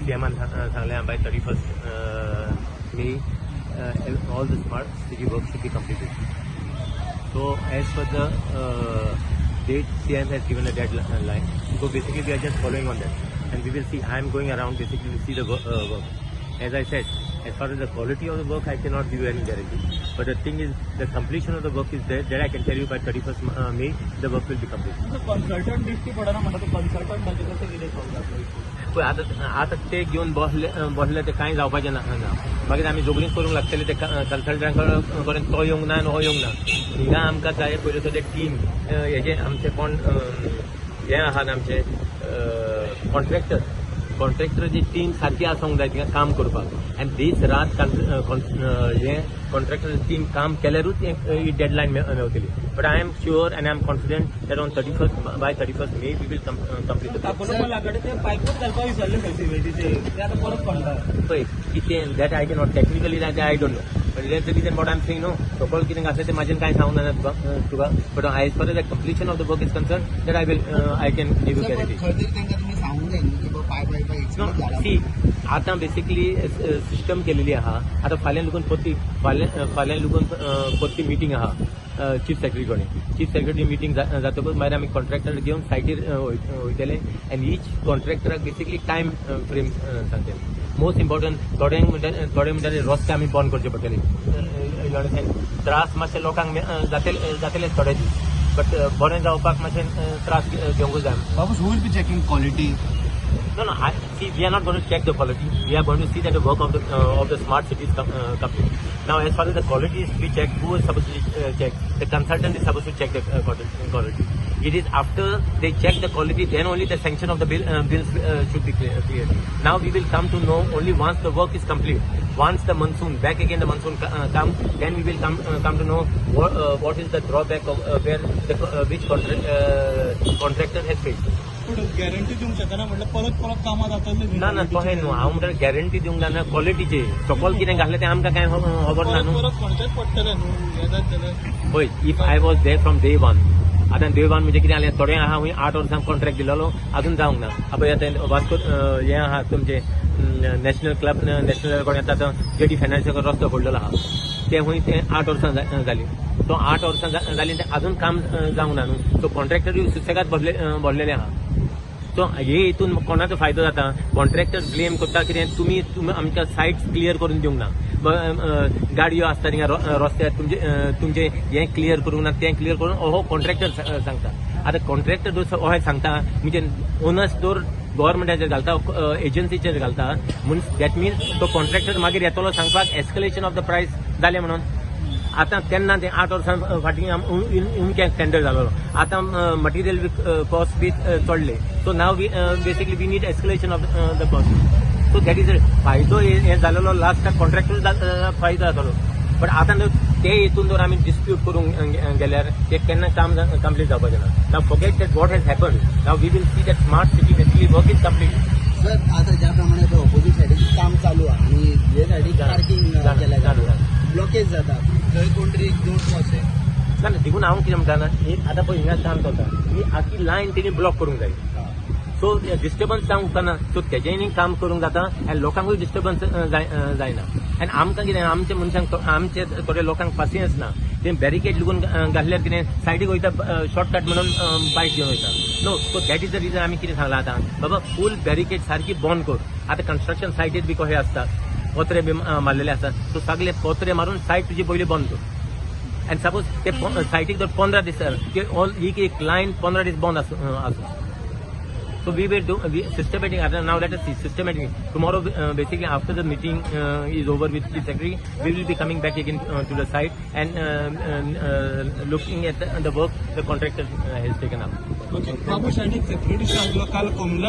सीएमान सांगलें, by 31st May all the smart city work should be completed. So as per the date, CM has given a deadline. So basically we are just following on that, and we will see. I am going around basically to see the work. As I said, as far as the quality of the work, I cannot give you any guarantee. But the thing is, the completion of the work is there. That I can tell you, by 31st May, the work will be complete. Consultant दिश्टी पडना म्हणटा, तो कन्सल्टंटाचें कशें कितें solve जातलो? पळय, आतां आतां ते घेवन बसले बसले ते कांय जावपाचें ना ना. मागीर आमी झगडींच करूंक लागतले ते कन्सल्टंट कडेन. तो येवंक ना आनी हो येवंक ना. हिंगा आमकां जाय पयलीं सगळे टीम हेजे आमचे कोण हे आहात, आमचे कॉन्ट्रॅक्टर. कॉन्ट्रॅक्टराची टीम सारकी आसूंक जाय थिंगा काम करपाक आनी दीस रात हे कॉन्ट्रॅक्टर टीम काम केल्यारूच ही deadline मेवतली. But I am sure and I am confident that on 31st by 31st May we will complete. काकोडो कडेन ते पायपूच घालपाक विसरले खंय सिमेंटीचे, ते आतां परत पडटा. पळय, कितें that I cannot technically, that I don't know, but that's the reason what I am saying, no. सकल कितें आसलें तें म्हाजेन कांय सांगूंक जायना तुका, but as far as the completion of the work is concern, that I can give you guarantee. खंय तरी तांकां तुमी सांगूंक जाय न्हू की बाबा पायप पायप नो, एक्सपोज सी, आतां बेसिकली सिस्टम केलेली आहा. आतां फाल्यां लुकून परती, फाल्यां फाल्यां लुकून परती मिटींग आहा चीफ सेक्रेटरी कडेन. चीफ सेक्रेटरी मिटींग जातकूच मागीर आमी कॉन्ट्रॅक्टर घेवन सायटीर वयतले आनी इच कॉन्ट्रॅक्टराक बेसिकली टायम फ्रेम सांगतले. मोस्ट इम्पॉर्टंट, थोड्यांक म्हणटा, थोडे म्हणटाले रस्ते आमी बंद करचे पडटले. You understand? त्रास मातशे लोकांक जातले जातले थोडे दीस, बट बरें जावपाक मातशें त्रास घेवंकूच जाय. बाबू, who will be checking quality? No. See, we are not going to check the quality. We are going to see that the work of the smart cities complete. Now, as far as the quality is to be checked, who is supposed to check? The consultant is supposed to check the quality. It is after they check the quality, then only the sanction of the bills should be clear. Now we will come to know only once the work is complete. Once the monsoon back again, the monsoon comes, then we will come to know what is the drawback of where the which contractor has failed. पूण guarantee दिवंक शकना म्हटल्यार परत परत कामां जातली. ना ना, तशें न्हू. हांव म्हणटा, गॅरंटी दिवंक जायना क्वॉलिटीची. सकल कितें घातलें तें आमकां कांय खबर ना न्हू. परत कोणाच्याच पडटलें न्हू, हें जातलें. पळय, if I was there from day one, आतां डे वन म्हणजे कितें जालें, थोडे आहा खंय 8 वर्सां कॉन्ट्रॅक्ट दिलेलो, अजून जावंक ना. पळय, आतां वास्को हें आहा तुमचें नॅशनल क्लब, नॅशनल कोण येता, आतां जेडी फर्नांडीस रस्तो फोडलेलो आहा, ते खंय ते 8 वर्सां जालीं. सो 8 वर्सां जालीं, ते अजून काम जावंक ना न्हू. सो कॉन्ट्रॅक्टरूय सुसेगाद बसले बसलेले आहा. सो हे हितून कोणाचो फायदो जाता? कॉन्ट्रॅक्टर ब्लेम करता कितें, तुमी तुमी आमकां सायट क्लियर करून दिवंक ना, गाडयो आसता थिंगा रस्त्यार, तुमचे हें क्लियर करूंक ना, तें क्लियर करून हो कॉन्ट्रॅक्टर सांगता. आतां कॉन्ट्रॅक्टर जर अशें सांगता म्हणजे ओनस दर गव्हर्मेंटाचेर घालता, एजन्सीचेर घालता म्हूण, that means तो कॉन्ट्रॅक्टर मागीर येतलो सांगपाक एस्कलेशन ऑफ the price जालें म्हणून. आतां तेन्ना ते 8 वर्सां फाटीं उमके टेंडर जालोलो, आतां मटेरियल बी कॉस्ट बी चडले. So now we basically we need escalation of the cost. So that is फायदो हे जालेलो, लास्टाक कॉन्ट्रॅक्टर फायदो जातलो. बट आतां जर ते हितून जर आमी डिस्प्यूट करूंक गेल्यार ते केन्ना काम कंप्लीट जावपाचें ना. Now forget that what has happen. Now we will see that smart city basically work is complete. Sir, आता ज्या प्रमाणे ऑपोजीट सायडीन काम चालू आहा आनी हे सायडीक पार्किंग केल्या जाणा. ब्लॉकेज जाता, थंय कोण तरी एक जोडचो अशें. ना ना, देखून हांव कितें म्हणटा ना, एक आतां पळय, हिंगा काम चलता, ही आखी लायन तेणी ब्लॉक करूंक जाय. सो डिस्टर्बन्स जावंक उपकारना. सो तेजेंय काम करूंक जाता आनी लोकांकूय डिस्टर्बन्स जायना. आनी आमकां कितें, आमच्या मनशांक, आमचे थोडे लोकांक पासियेंस ना. ते बॅरिकेड लुगून घातल्यार कितें, सायडीक वयता, शॉर्टकट म्हणून बायक घेवन वयता. No, so that is the reason आमी कितें सांगलां आतां, बाबा फूल बॅरिकेड सारकी बंद कर. आतां कन्स्ट्रक्शन सायटीर बी कशें आसता, पत्रे बी मारलेले आसता. सो सगळे पत्रे मारून सायट तुजी पयली बंद कर. आनी सपोज ते सायटीक जर 15 दीस ते ऑल एक एक लायन 15 दीस बंद आसूं. So we will do we, systematic. Now let us see systematic. Tomorrow, basically after the meeting is over with the secretary, we will be coming back again to the site and looking at the work the contractor has taken up. Okay, Babu, एक separate issue आसलो काल कोमिला.